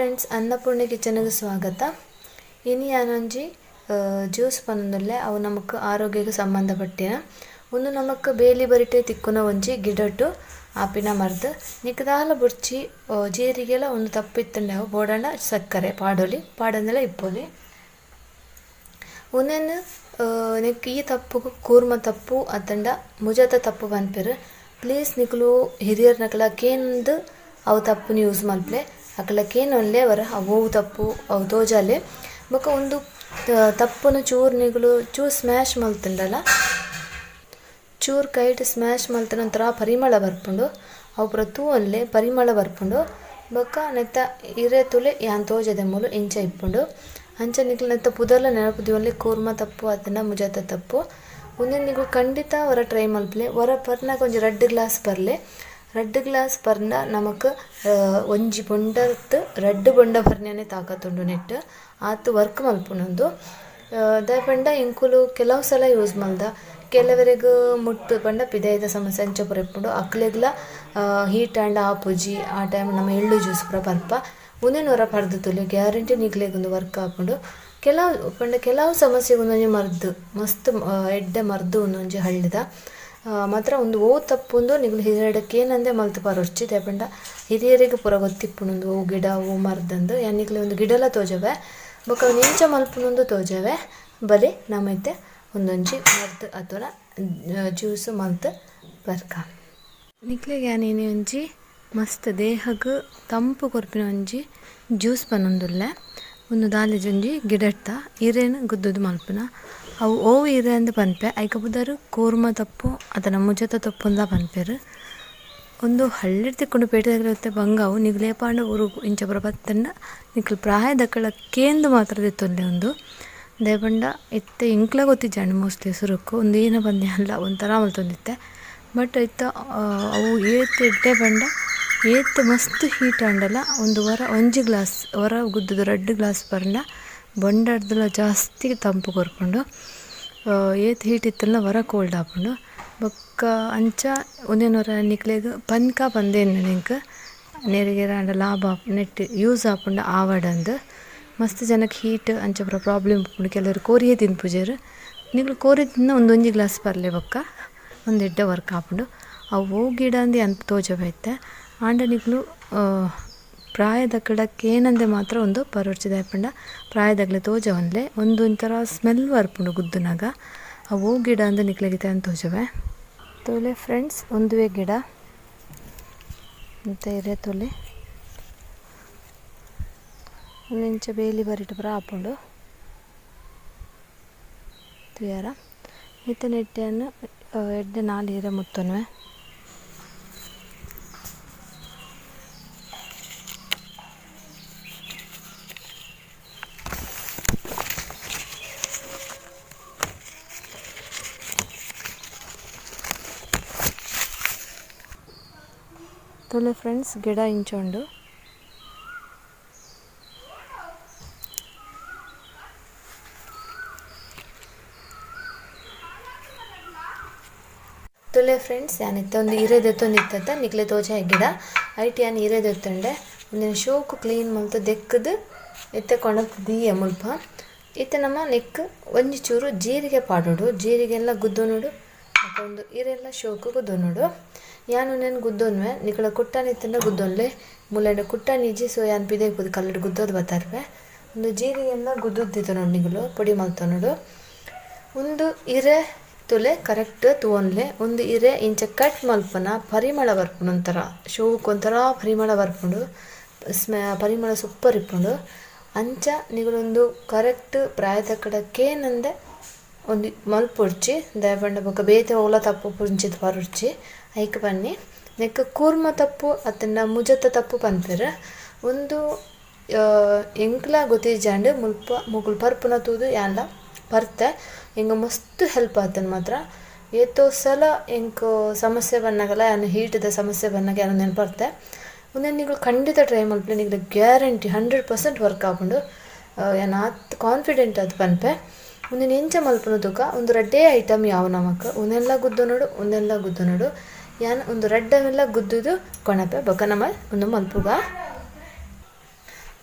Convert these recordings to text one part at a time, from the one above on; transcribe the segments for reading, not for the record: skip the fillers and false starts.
Friends, Annapurna ಕಿಚನ್ಗೆ ಸ್ವಾಗತ. ಇನಿ ಯಾನೊಂಜಿ juice ಪನೊಂದುಲ್ಲೆ, ಅವು ನಮಕ್ ಆರೋಗ್ಯಕ್ಕೆ ಸಂಬಂಧಪಟ್ಟಿನ ಉಂದು ನಮಕ್ ಬೇಲಿ ಬರಿಟೆ ತಿಕ್ಕುನ ಒಂಜಿ ಗಿಡಟು ಆಪಿನ ಮರ್ದ್. ನಿಕ್ ದಾಲ ಬೊರ್ಚಿ ಜೀರಿಗೆಲ ಉಂದು ತಪ್ಪಿತ್ತುಂಡ ಅವು ಬೋಡಂಡ ಸಕ್ಕರೆ ಪಾಡೊಲಿ, ಪಾಡಂದಲ ಇಪ್ಪೊಲಿ. ಉಂದೆನ್ ನೆಕ್ ಈ ತಪ್ಪುಗು ಕೂರ್ಮ ತಪ್ಪು ಅತ್ತಂಡ ಮುಜತ ತಪ್ಪು ಪನ್ಪೆರ್. ಪ್ಲೀಸ್ ನಿಕುಲು ಹಿರಿಯರ್ನಕಲ ಕೇಂದ್ ಅವು ತಪ್ಪುನು ಯೂಸ್ ಮಲ್ಪಲೆ, ಅಕಲ ಕೇನೊನ್ಲೆ ವರ ಅವು ತಪ್ಪು ಅವು ತೋಜಾಲೆ. ಬೊಕ ಉಂದು ತಪ್ಪುನು ಚೂರು ನಿಕುಲು ಚೂರು ಸ್ಮ್ಯಾಶ್ ಮಲ್ತುಂಡಲ, ಚೂರು ಕೈಟ್ ಸ್ಮ್ಯಾಶ್ ಮಲ್ತುಂಡ ಒಂಥರ ಪರಿಮಳ ಬರ್ಪುಂಡು, ಅವು ಪೂರ ತೂವೊನ್ಲೆ ಪರಿಮಳ ಬರ್ಪುಂಡು. ಬೊಕ ನೆತ್ತ ಇರೆ ತುಲೆ ಯಾನ್ ತೋಜದೆ ಮೂಲು ಇಂಚ ಇಪ್ಪುಂಡು. ಅಂಚ ನಿಕುಲು ನೆತ್ತ ಪುದರ್ಲ ನೆನಪು ದೀವೊನ್ಲೆ, ಕೂರ್ಮ ತಪ್ಪು ಅತ್ತಂಡ ಮುಜತ ತಪ್ಪು. ಉಂದೆನ್ ನಿಕುಲು ಖಂಡಿತ ವರ ಟ್ರೈ ಮಲ್ಪಲೆ. ವರ ಪರ್ನಾಗ ಒಂಜಿ ರಡ್ಡ್ ಗ್ಲಾಸ್ ಪರ್ಲೆ, ರಡ್ಡ್ ಗ್ಲಾಸ್ ಪರ್ಂಡ ನಮಕ್ ಒಂಜಿ ಬೊಂಡತ್ ರಡ್ಡ್ ಬೊಂಡ ಪರ್ನ್ಯನೆ ತಾಕತ್ತುಂಡು ನೆಟ್, ಆತ್ ವರ್ಕ್ ಮಲ್ಪುಂಡು. ದಾಯೆ ಪಂಡ ಎಂಕುಲು ಕೆಲವು ಸಲ ಯೂಸ್ ಮಲ್ದ, ಕೆಲವರೆಗ್ ಮುಟ್ಟು ಪಂಡ ಪಿದಯಿದ ಸಮಸ್ಯೆ ಅಂಚ ಪೂರ ಇಪ್ಪುಂಡು, ಅಕ್ಲೆಗ್ಲ ಹೀಟ್ ಆಂಡ ಆಪುಜಿ. ಆ ಟೈಮ್ ನಮ ಎಳ್ಳು ಜ್ಯೂಸ್ ಪೂರ ಪರ್ಪ, ಉಂದೆನ್ ಒರ ಪರ್ದ್ ತೂಲೆ, ಗ್ಯಾರಂಟಿ ನಿಕ್ಲೆಗ್ ಉಂದು ವರ್ಕ್ ಆಪುಂಡು. ಕೆಲವು ಪಂಡ ಕೆಲವು ಸಮಸ್ಯೆಗ್ ಉಂದೊಂಜಿ ಮರ್ದ್, ಮಸ್ತ್ ಎಡ್ಡೆ ಮರ್ದ್ ಉಂದೊಂಜಿ ಹಳ್ಳಿದ ಮಾತ್ರ. ಉಂದು ಒವು ತಪ್ಪುಂದು ನಿಕುಲು ಹಿರಿಯೆರ್ಡ ಕೇನಂದೆ ಮಲ್ತ್ ಪರೊರ್ಚಿ, ದಾಯೆ ಪಂಡ ಹಿರಿಯೆರೆಗ್ ಪೂರ ಗೊತ್ತಿಪ್ಪುಂಡು ಉಂದು ಒವು ಗಿಡ ಒವು ಮರ್ದಂದ್. ಯಾನ್ ನಿಕ್ಲೆ ಉಂದು ಗಿಡಲ ತೋಜವೆ, ಬೊಕ ಅವೆನ್ ಎಂಚ ಮಲ್ಪುನುಂದು ತೋಜವೆ. ಬಲೆ ನಮ ಇತ್ತೆ ಉಂದೊಂಜಿ ಮರ್ದ್ ಅತ್ವನ ಜ್ಯೂಸ್ ಮಲ್ತ್ ಪರ್ಕ. ನಿಕ್ಲೆಗ್ ಯಾನ್ ಇನಿ ಒಂಜಿ ಮಸ್ತ್ ದೇಹಗ್ ತಂಪು ಕೊರ್ಪಿನ ಒಂಜಿ ಜ್ಯೂಸ್ ಪನೊಂದುಲ್ಲೆ. ಉಂದು ದಾಲೇಜಿ ಒಂಜಿ ಗಿಡತ್ತ ಇರೆನ್ ಗುದ್ದುದು ಮಲ್ಪುನ, ಅವು ಓವು ಇರೆ ಅಂದ್ ಪನ್ಪೆ, ಐಕ ಪುದರ್ ಕೂರ್ಮ ತಪ್ಪು ಅತನ ಮುಜತ ತಪ್ಪುಂದ ಪನ್ಪೆರ್. ಉಂದು ಹಳ್ಳಿಡ್ ತಿಕ್ಕುಂಡು, ಪೇಟೆದ ಬಂಗ ಅವು. ನಿಕುಲು ಏಪಾಂಡ ಊರುಗು ಇಂಚ ಪೂರ ಬತ್ತುಂಡ ನಿಕುಲು ಪ್ರಾಯದಕುಲ ಕೇಂದ್ ಮಾತ್ರ ದೆತ್ತೊನ್ಲೆ ಉಂದು. ದಾಯೆ ಪಂಡ ಇತ್ತೆ ಎಂಕ್ಲ ಗೊತ್ತಿಜ್ಜಾಂಡ್ ಮೋಸ್ಟ್ಲಿ ಸುರುಕು ಉಂದು ಏನ ಪಂದ್ ಅಲ್ಲ ಒಂಥರ ಮಲ್ತೊಂದಿತ್ತೆ. ಬಟ್ ಇತ್ತೆ ಅವು ಏತ್ ಎಡ್ಡೆ ಪಂಡ ಏತ್ ಮಸ್ತ್ ಹೀಟ್ ಆಂಡಲ ಒಂದು ವರ ಒಂಜಿ ಗ್ಲಾಸ್ ವರ ಗುದ್ದುದು ರಡ್ಡ್ ಗ್ಲಾಸ್ ಪರ್ಂಡ ಬೊಂಡರ್ದಲ ಜಾಸ್ತಿ ತಂಪು ಕೊರ್ಪುಂಡು. ಏತ್ ಹೀಟ್ ಇತ್ತುಂಡಲ ವರ ಕೋಲ್ಡ್ ಆಪುಂಡು. ಬೊಕ್ಕ ಅಂಚ ಉಂದೆನ್ ಒರ ನಿಕ್ಲೆಗ್ ಪನ್ಕ ಪಂದೇನ್ ಎಂಕ್ ನೆರಿಗೆರ ಆಂಡ ಲಾಭ ನೆಟ್ ಯೂಸ್ ಆಪುಂಡ ಆವಡಂದ್. ಮಸ್ತ್ ಜನಕ್ ಹೀಟ್ ಅಂಚ ಪೂರ ಪ್ರಾಬ್ಲಮ್ ಉಪ್ಪುಂಡು, ಕೆಲವೆರ್ ಕೋರಿಯೇ ತಿನ್ಪುಜೆರ್. ನಿಕುಲು ಕೋರಿ ತಿಂಡ ಒಂದೊಂಜಿ ಗ್ಲಾಸ್ ಪರ್ಲೆ, ಬೊಕ್ಕ ಉಂದು ಎಡ್ಡೆ ವರ್ಕ್ ಆಪುಂಡು. ಅವು ಒವು ಗಿಡ ಅಂದ್ ಯಾನ್ ತೋಜವೆ ಇತ್ತೆ. ಆಂಡ ನಿಕುಲು ಪ್ರಾಯದಕಲ್ಡ ಕೇನಂದೆ ಮಾತ್ರ ಉಂದು ಪರೊರ್ಚಿ, ದಾಯೆ ಪಂಡ ಪ್ರಾಯದಕ್ಲೆ ತೋಜವನ್ಲೆ ಉಂದು ಒಂಥರ ಸ್ಮೆಲ್ ಬರ್ಪುಂಡು ಗುದ್ದುನಗ. ಅವು ಒವು ಗಿಡ ಅಂದ್ ನಿಕ್ಲೆಗ್ ಇತ್ತೆ ಯಾನ್ ತೋಜವೆ. ತೂಲೆ ಫ್ರೆಂಡ್ಸ್, ಉಂದುವೇ ಗಿಡ ಇಂತ ಇರೆ ತೂಲೆ, ಉಂದು ಇಂಚ ಬೇಲಿ ಬರಿಟ್ ಪೂರ ಆಪುಂಡು ತೂಯರ. ಇತ್ತೆ ನೆಟ್ಟ್ ಯಾನ್ ಎಡ್ಡೆ ನಾಲ್ ಇರೆ ಮುತ್ತೊನುವೆ. ತೂಲೆ ಫ್ರೆಂಡ್ಸ್, ಗಿಡ ಇಂಚ ಉಂಡು. ತೂಲೆ ಫ್ರೆಂಡ್ಸ್, ಯಾನ್ ಇತ್ತೆ ಒಂಜಿ ಇರೆ ದೆತ್ತೊಂದಿತ್ತತ್ತ ನಿಕ್ಲೆ ತೋಜಾಯಿ ಗಿಡ ಐಟ್ ಯಾನ್ ಇರೆ ದೆತ್ತೊಂಡೆ. ಉಂದೆನ್ ಶೋಕು ಕ್ಲೀನ್ ಮಲ್ತ್ ದೆಕ್ಕ್ದ್ ಇತ್ತೆ ಕೊನತ್ ದೀಯೆ ಮುಲ್ಪ. ಇತ್ತೆ ನಮ ನೆಕ್ಕ್ ಒಂಜಿ ಚೂರು ಜೀರಿಗೆ ಪಾಡೊಡು, ಜೀರಿಗೆಲ ಗುದ್ದೊನೊಡು ಬೊಕ ಉಂದು ಇರೆಲ ಶೋಕು ಗುದ್ದೊನೊಡು. ಯಾನ್ ಉಂದೆನ್ ಗುದ್ದೊನುವೆ, ನಿಕುಲ ಕುಟ್ಟನೆ ಇತ್ತ್ಂಡ ಗುದ್ದೊನ್ಲೆ, ಮೂಲು ಕುಟ್ಟನೆ ಇಜ್ಜಿ, ಸೊ ಯಾನ್ ಪಿದಯಿ ಪೋದು ಕಲ್ಲುಡ್ ಗುದ್ದೊದು ಬತ್ತರ್ಪೆ. ಉಂದು ಜೀರಿಗೆಲ ಗುದ್ದುದು ದೆತೊನೊಡು ನಿಕುಲು ಪೊಡಿ ಮಲ್ತೊನೊಡು. ಉಂದು ಇರೆ ತೂಲೆ ಕರೆಕ್ಟ್ ತೂವೊನ್ಲೆ, ಉಂದು ಇರೆ ಇಂಚ ಕಟ್ ಮಲ್ಪುನ ಪರಿಮಳ ಬರ್ಪುಂಡು, ಒಂಥರ ಶೋಕು ಒಂಥರ ಪರಿಮಳ ಬರ್ಪುಂಡು, ಪರಿಮಳ ಸೂಪರ್ ಇಪ್ಪುಂಡು. ಅಂಚ ನಿಕುಲೊಂದು ಕರೆಕ್ಟ್ ಪ್ರಾಯದಕಡ ಕೇನಂದೆ ಒಂಜಿ ಮಲ್ಪೊಡ್ಚಿ, ದಾಯೆ ಪಂಡ ಬೊಕ ಬೇತೆ ಒವ್ಲ ತಪ್ಪು ಪುಂಚಿದ್ ಪರೊಡ್ಚಿ. ಐಕ್ ಪನ್ನಿ ನೆಕ್ಕ್ ಕೂರ್ಮ ತಪ್ಪು ಅತ್ತಂಡ ಮುಜತ ತಪ್ಪು ಪನ್ಪೆರ್. ಉಂದು ಎಂಕ್ಲ ಗೊತ್ತಿಜ್ಜಾಂಡ್, ಮುಲ್ಪ ಮೊಕುಲು ಪರ್ಪುನ ತೂದು ಯಾನ್ಲ ಪರ್ತೆ, ಎಂಕ್ ಮಸ್ತ್ ಹೆಲ್ಪ್ ಆತುಂಡು ಮಾತ್ರ. ಏತೋ ಸಲ ಎಂಕ್ ಸಮಸ್ಯೆ ಬನ್ನಗಲ ಯಾನ್ ಹೀಟ್ದ ಸಮಸ್ಯೆ ಬನ್ನಗ ಯಾನ್ ಉಂದೆನ್ ಪರ್ತೆ. ಉಂದೆನ್ ನಿಕುಲು ಖಂಡಿತ ಟ್ರೈ ಮಲ್ಪುಲೆ, ನಿಕ್ಲೆಗ್ ಗ್ಯಾರಂಟಿ 100% ವರ್ಕ್ ಆಪುಂಡು, ಯಾನ್ ಆತ್ ಕಾನ್ಫಿಡೆಂಟ್ ಆದ್ ಪನ್ಪೆ. ಉಂದೆನ್ ಎಂಚ ಮಲ್ಪುನು ತೂಕ, ಉಂದು ರಡ್ಡೇ ಐಟಮ್ ಯಾವು ನಮಕ್, ಉಂದೆನ್ಲ ಗುದ್ದೊನೊಡು ಉಂದೆನ್ಲ ಗುದ್ದೊನೊಡು. ಯಾನ್ ಉಂದು ರಡ್ಡವೆನ್ಲ ಗುದ್ದುದು ಕೊನಪೆ, ಬೊಕ ನಮ ಉಂದು ಮಲ್ಪುಗ.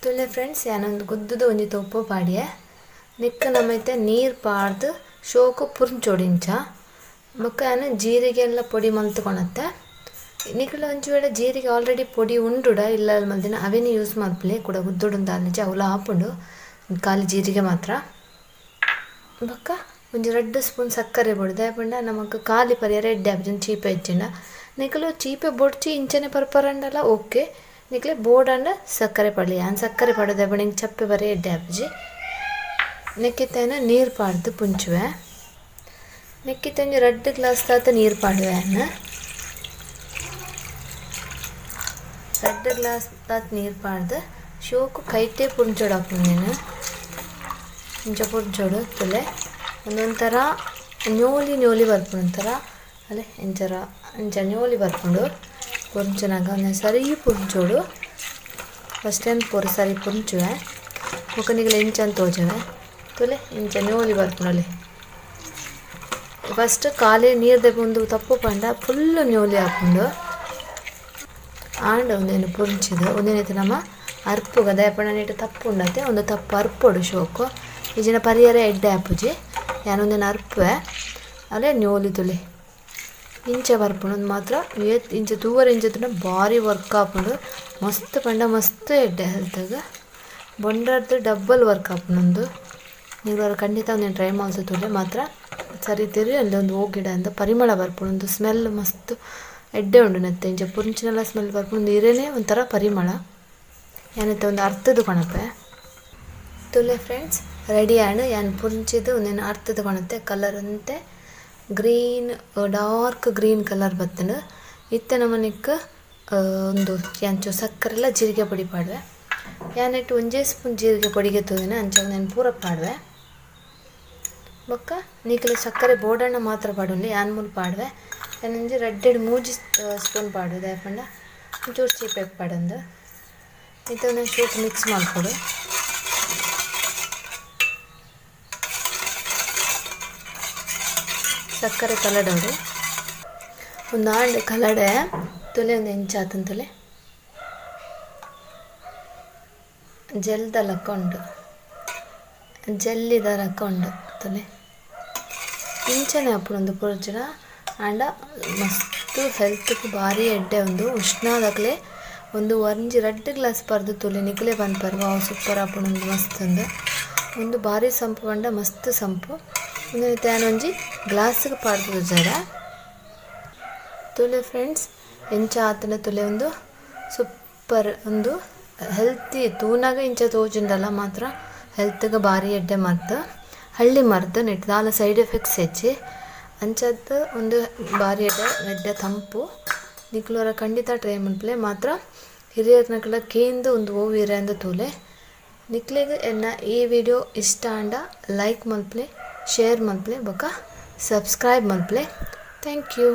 ತುಲೆ ಫ್ರೆಂಡ್ಸ್, ಯಾನೊಂದು ಗುದ್ದುದು ಒಂಜಿ ತೊಪ್ಪು ಪಾಡಿಯೆ. ನಿಕ್ಕ ನಮೈತೆ ನೀರು ಪಾಡ್ದು ಶೋಕು ಪುರ್ಚೊಡು ಇಂಚ. ಬೊಕ್ಕ ಯಾನ್ ಜೀರಿಗೆ ಎಲ್ಲ ಪೊಡಿ ಮಲ್ತ್ಕೊಣತ್ತೆ. ನಿಕುಲು ಒಂಜಿ ವೇಳೆ ಜೀರಿಗೆ ಆಲ್ರೆಡಿ ಪೊಡಿ ಉಂಡುಡ ಇಲ್ಲ ಮಲ್ದಿನ ಅವೇನು ಯೂಸ್ ಮಲ್ಪಲೆ ಕೂಡ ಗುದ್ದುಡು ದಾಲಜಿ ಅವುಲ ಆಪುಂಡು ಖಾಲಿ ಜೀರಿಗೆ ಮಾತ್ರ. ಬೊಕ್ಕ ಒಂಜಿ ರಡ್ಡ್ ಸ್ಪೂನ್ ಸಕ್ಕರೆ ಬೋಡು, ದಾಯೆ ಪಂಡ ನಮಕ್ ಖಾಲಿ ಪರಿಯರ ಎಡ್ಡೆ ಆಪುಜಿ ಚೀಪೆ ಇಜ್ಜಿಂಡ. ನಿಕುಲು ಚೀಪೆ ಬೊಡ್ಚಿ ಇಂಚನೆ ಪರ್ಪರಂಡಲ ಓಕೆ, ನಿಕ್ಲೆ ಬೋಡಂಡ ಸಕ್ಕರೆ ಪಾಡ್ಲೆ. ಯಾನ್ ಸಕ್ಕರೆ ಪಾಡೋದು ದಾಯೆ ಪಂಡ ಎಂಕ್ ಚಪ್ಪೆ ಬರೆ ಎಡ್ಡೆ ಆಪುಜಿ. ನೆಕ್ಕಿತ್ತೇನ ನೀರು ಪಾಡ್ದು ಪುಂಚುವೆ. ನೆಕ್ಕಿತ್ತೆ ಒಂಜಿ ರಡ್ಡ್ ಗ್ಲಾಸ್ ದಾತ ನೀರು ಪಾಡುವೆ ಯಾನ್. ರಡ್ಡ್ ಗ್ಲಾಸ್ ದಾತ್ ನೀರು ಪಾಡ್ದು ಶೋಕು ಕೈಟೇ ಪುಂಚೊಡು ಆಪುಂಡು. ಇಂಚ ಪುಂಚೊಡು ತುಲೆ ಒಂದೊಂಥರ ನ್ಯೋಲಿ ನ್ಯೋಲಿ ಬರ್ಪುಂಡು ಒಂಥರ ಅಲೆ ಇಂಚರ ಇಂಚ ನ್ಯೋಲಿ ಬರ್ಪುಂಡು ಪುಂಚುನಗ. ಒಂದೊಂದು ಸರಿ ಪುಂಚೊಡು, ಫಸ್ಟ್ ಟೈಮ್ ಪೂರ ಸರಿ ಪುಂಚುವೆ. ಬೊಕ ನಿಕುಲು ಇಂಚ ತೋಜುವೆ ತುಲೆ, ಇಂಚ ನ್ಯೋಲಿ ಬರ್ಪುಂಡು. ಫಸ್ಟ್ ಖಾಲಿ ನೀರು ದೆಪ್ಪುಂದು ತಪ್ಪು ಪಂಡ ಫುಲ್ ನ್ಯೋಲಿ ಆಪುಂಡು. ಆಂಡ ಉಂದೆನ್ ಪುಂಚಿದ್ ಉಂದೆನ್ ನಮ ಅರ್ಪುಗ, ದಾಯೆ ಪಂಡ ನೆಟ್ ತಪ್ಪು ಉಂಡತೆ, ಉಂದು ತಪ್ಪು ಅರ್ಪೊಡು ಶೋಕು, ಇಜ್ಜಿಂಡ ಪರಿಯರೆ ಎಡ್ಡೆ ಆಪುಜಿ. ಯಾನ್ ಉಂದೆನ್ ಅರ್ಪುವೆ. ಅಲೆ ನ್ಯೋಲಿ ತುಲೆ ಇಂಚ ಬರ್ಪುಂಡು. ಉಂದು ಮಾತ್ರ ಏತ್ ಇಂಚ ತೂವರೆ ಇಂಚ ತೂಂಡ ಬಾರಿ ವರ್ಕ್ ಆಪುಂಡು. ಮಸ್ತ್ ಪಂಡ ಮಸ್ತ್ ಎಡ್ಡೆ ಹೆಲ್ತ್ಗ್, ಬೊಂಡರ್ದ್ ಡಬ್ಬಲ್ ವರ್ಕ್ ಆಪುಂಡು ಉಂದು. ನಿಕುಲು ಖಂಡಿತ ಉಂದೆನ್ ಟ್ರೈ ಮಲ್ತ್ ತೂಲೆ. ಮಾತ್ರ ಸರಿ ತೆರಿಯೊನ್ಲೆ ಉಂದು ಒವ್ ಗಿಡ ಅಂದ್. ಪರಿಮಳ ಬರ್ಪುಂಡು ಉಂದು, ಸ್ಮೆಲ್ ಮಸ್ತ್ ಎಡ್ಡೆ ಉಂಡು. ನೆತ್ತ ಇಂಚ ಪುಂಚಿನಲ ಸ್ಮೆಲ್ ಬರ್ಪುಂಡು, ಉಂದು ಇರೆನೆ ಒಂಥರ ಪರಿಮಳ. ಯಾನ್ ಇತ್ತೆ ಉಂದು ಅರ್ತುದು ಕೊನಪೆ. ತೂಲೆ ಫ್ರೆಂಡ್ಸ್, ರೆಡಿ ಆಂಡ್. ಯಾನ್ ಪುಂಚಿದ್ ಉಂದೆನ್ ಅರ್ತುದು ಕೊನತೆ. ಕಲರ್ ಒಂತೆ green, dark green colour ಬತ್ತ್ಂಡ್. ಇತ್ತೆ ನಮ ನೆಕ್ಕ್ ಉಂದು ಎಂಚ ಸಕ್ಕರೆಲ ಜೀರಿಗೆ ಪೊಡಿ ಪಾಡುವೆ. ಯಾನ್ ನೆಟ್ಟ್ ಒಂಜೇ ಸ್ಪೂನ್ ಜೀರಿಗೆ ಪೊಡಿ ಗೆತ್ತೊಂದಿನ, ಅಂಚ ಉಂದೆನ್ ಪೂರ ಪಾಡುವೆ. ಬೊಕ್ಕ ನಿಕುಲು ಸಕ್ಕರೆ ಬೋಡಂಡ ಮಾತ್ರ ಪಾಡೊಲಿ, ಯಾನ್ ಮೂಲು ಪಾಡುವೆ. ಯಾನ್ ಒಂಜಿ ರಡ್ಡೆಡ್ ಮೂಜಿ ಸ್ಪೂನ್ ಪಾಡುವೆ, ದಾಯೆ ಪಂಡ ಒಂಚೂರು ಚೀಪೆ ಪಾಡಂದು. ಇತ್ತೆ ಉಂದೆನ್ ಶೋಕು ಮಿಕ್ಸ್ ಮಲ್ಪೊಡು. ಸಕ್ಕರೆ ಕಲಡೋಡು. ಒಂದು ಆಂಡ್ ಕಲಡೆ. ತುಲೆ ಒಂದು ಎಂಚ ಆತುಂಡು ತುಲೆ, ಜೆಲ್ದ ಲೆಕ್ಕ ಉಂಡು, ಜೆಲ್ಲಿದ ಲೆಕ್ಕ ಉಂಡು ತುಲೆ. ಇಂಚನೆ ಆಪುಂಡು ಉಂದು ಪೂರ್ಜಡ. ಆಂಡ ಮಸ್ತ್ ಹೆಲ್ತ್ಗ್ ಬಾರಿ ಎಡ್ಡೆ ಉಂದು. ಉಷ್ಣದಕ್ಲೆ ಒಂದು ಒಂಜಿ ರಡ್ಡ್ ಗ್ಲಾಸ್ ಪರ್ದ್ ತೂಲೆ, ನಿಕುಲೇ ಪನ್ಪರ್ ವಾವ್ ಸೂಪರ್ ಆಪುಂಡು ಉಂದು ಮಸ್ತ್ ಅಂದ್. ಉಂದು ಬಾರಿ ಸಂಪು ಪಂಡ ಮಸ್ತ್ ಸಂಪು. ಉಂದು ಇತ್ತೆ ಯಾನ್ ಒಂಜಿ ಗ್ಲಾಸ್ಗ್ ಪಾಡ್ದ್ ತೋಜಾವೆ. ತೂಲೆ ಫ್ರೆಂಡ್ಸ್, ಎಂಚ ಆತ್ಂಡ್ ತೂಲೆ. ಉಂದು ಸೂಪರ್. ಉಂದು ಹೆಲ್ತಿ. ತೂನಗ ಇಂಚ ತೋಜುಂಡಲ ಮಾತ್ರ ಹೆಲ್ತ್ಗ್ ಬಾರಿ ಎಡ್ಡೆ ಮರ್ದ್, ಹಳ್ಳಿ ಮರ್ದ್. ನೆಟ್ಟ್ ದಾಲ ಸೈಡ್ ಎಫೆಕ್ಟ್ಸ್ ಇಜ್ಜಿ. ಅಂಚಾದ್ ಉಂದು ಬಾರಿ ಎಡ್ಡೆ ಎಡ್ಡೆ ತಂಪು. ನಿಕುಲು ಒರ ಖಂಡಿತ ಟ್ರೈ ಮನ್ಪುಲೆ. ಮಾತ್ರ ಹಿರಿಯರ್ನಕಲ್ಡ ಕೇಂದ್ ಉಂದು ಒವು ಇರೆ ಅಂದ್ ತೂಲೆ. ನಿಕ್ಲೆಗ್ ಎನ್ನ ಈ ವಿಡಿಯೋ ಇಷ್ಟ ಆಂಡ ಲೈಕ್ ಮನ್ಪುಲೆ, ಶೇರ್ ಮನ್ಪುಲೆ ಬೊಕ ಸಬ್ಸ್ಕ್ರೈಬ್ ಮನ್ಪುಲೆ. Thank you.